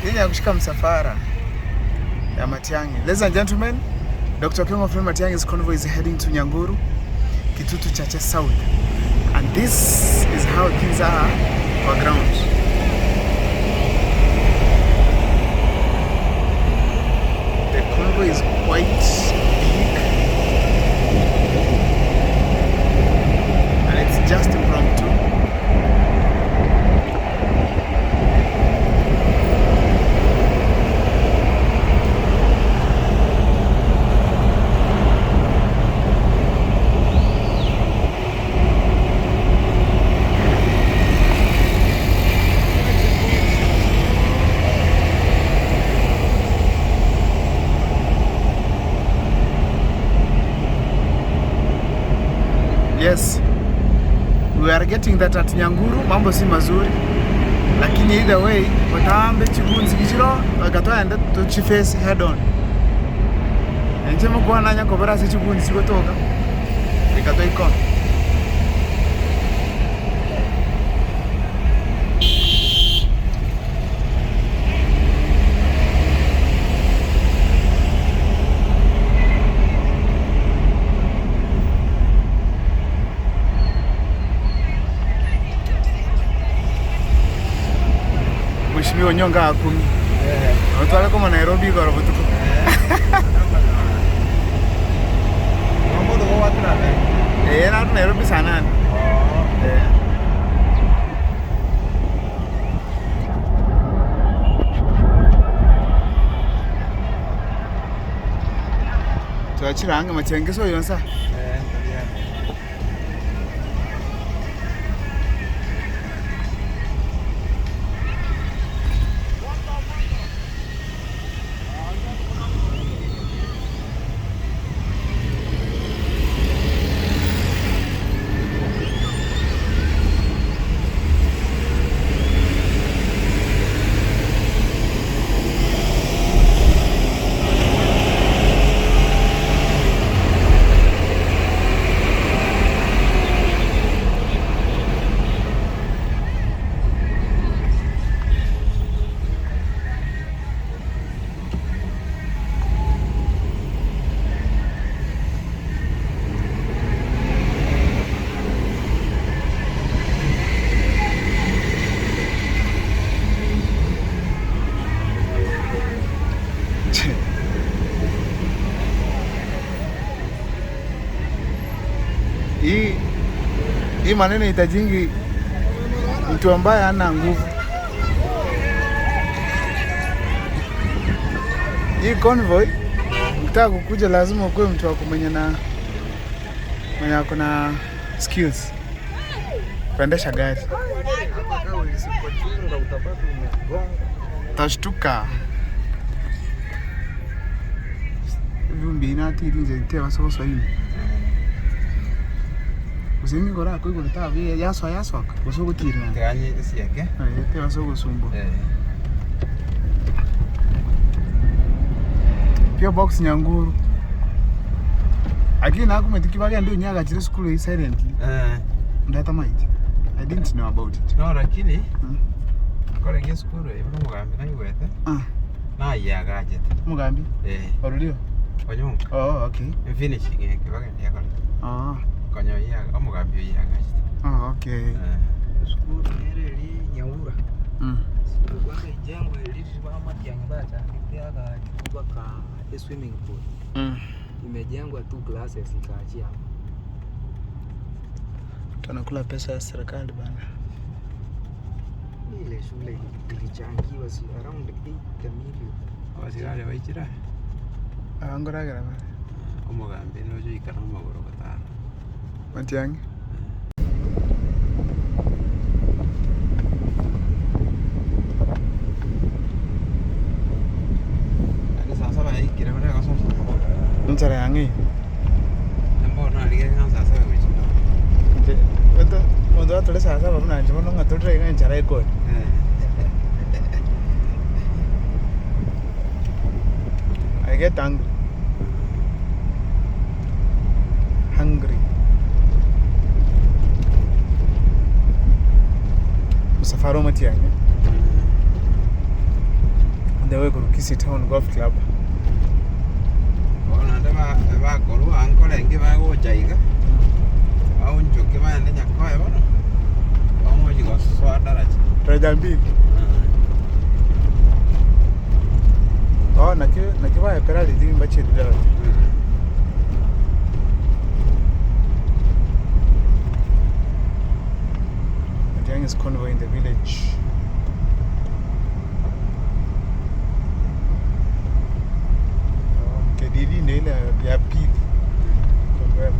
Yenye kushika msafara ya Matiang'i. Ladies and gentlemen, Dr. Okengo Fred Matiang'i's convoy is heading to Nyanguru, Kitutu Chache South. And this is how things are kwa ground. The convoy is quite big and it's just impromptu. Yes. We are getting that at Nyanguru, mambo si mazuri, lakini either way otambe chibunzi kichiro goika toende tochiface head on. Inche mokwana nanya kobera ase chibunzi chigotoka goika toikore. Mheshimiwa Onyonka akumi. Otware koma Nairobi igoro botuko. Eh, narwa Nairobi saa nane. Eh. Twachire ang'e machenge soyo nsa. Hii hii maneno itajingi mtu ambaye hana nguvu. Hii convoy ukitaka kukuja lazima ukuwe mtu wa kumenya na mwenye ako na skills kuendesha gari. Tashtuka vumbi inatiri inche tebasa gosoa ime gose nigo orakoigwa getabu yasoa yasoka gose ogotirana Tiga nyesieke. Eh, tebasa gosumbua. Eh. P.O. Box Nyanguru. Lakini nakumeti ki bagende onye agachire esukuru eyio silently. Eh. Ndatamaeti. I didn't know about it. No lakini Mm. korenge esukuru eye buna omogambi naigwete Ah, nayeagachete. omogambi Eh. ororire? Onyonka. Oh, okay. Efinishing eke bagende ekorete. Oh, Konya oyio omogambi oyio agachete. oh, okay. Eh. Esukuru nere eri Nyaura. Mm. Esukuru kwanza ijengwe riri bamatiang'i bachakete agaachwa mpaka eswimming pool. Mm. Imejengwa tu classes ikaachia hapo. Tunakula pesa ya serikali bana. Ile shule ilichangiwa si around 8 million. Abasigari baichire Aba nkoragera bare. omogambi noche oikara amagoro gotara. Matiang'i. Yaani saa saba yaikire buna egososa. Enchara yang'e. Mbono arigereria ng'a saa saba gochia ndo. Inche omonto omonto atore saa saba buna inche bono ng'a torire iga enchara ekore. I get hungry. Hungry. Msafara o Matiang'i. The way korwa Kisii Town Golf Club. Bono naende ba- bakorwa aa nkorenge bagocha iga, baonchoke bagende Nyakoe bono, bamochi gosoa daraja. Daraja mbili. Oh, naki naki baepera riria mbachiete daraja. Matiang'i's convoy in the village. Oh, Kedidi ndio ile ya pili. Convoy.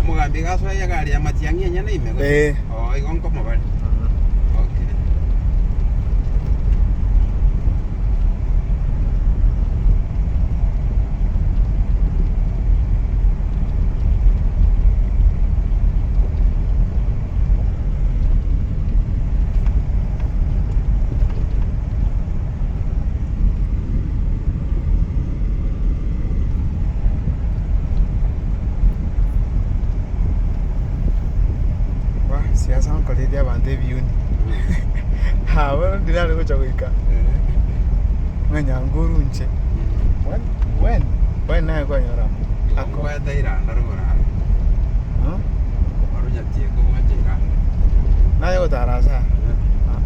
Omogambi iga asoe egari ya Matiang'i enyene ime gose? Eh. Oo, igo nkomobare. Okay. Wah, siasa nkoretie abanto ebiuni. Ha, bono ndinare gocha goika ng'a Nyanguru inche. When? When? When naye kwanyora Igo ako. nkwete iranda rogoro aro. Hmm? Orunyatieko gwacha iranda. Naye gotara ase aa. Ah.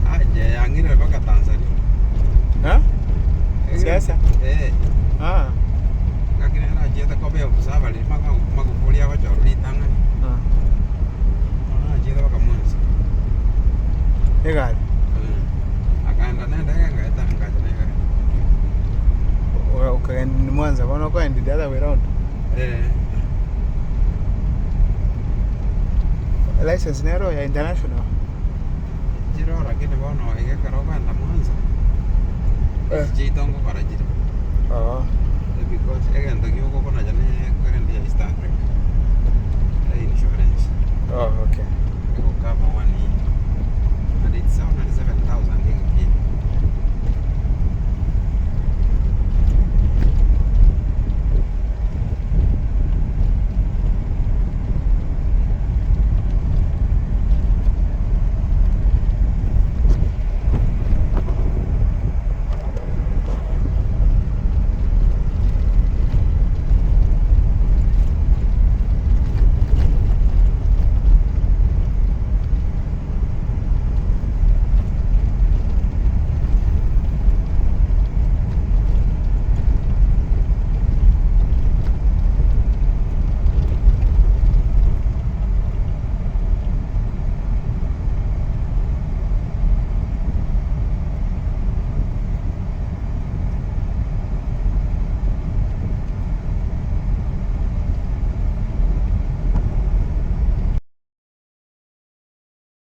Ah, nje yang'ire mpaka Tanzania. Ha? Siasa? Eh. Ah. Ngaki nere achiete kobe observer riria Magufuli agochorwa ritang'ani. Ah. Bono achiete mpaka Mwanza. Egari. Akaenda na endege ngaeta ngacha na egari. Okagenda Mwanza bono okoenda the other way round. Eh. License nero ya international. Chiroo lakini bono iga ekero okogenda Mwanza, Eh. echi chiaito ngokora chire. Oo. Because egento giogokonacha ne ekerende ya East Africa. E insurance. Oh, okay. Egokava one year. Naende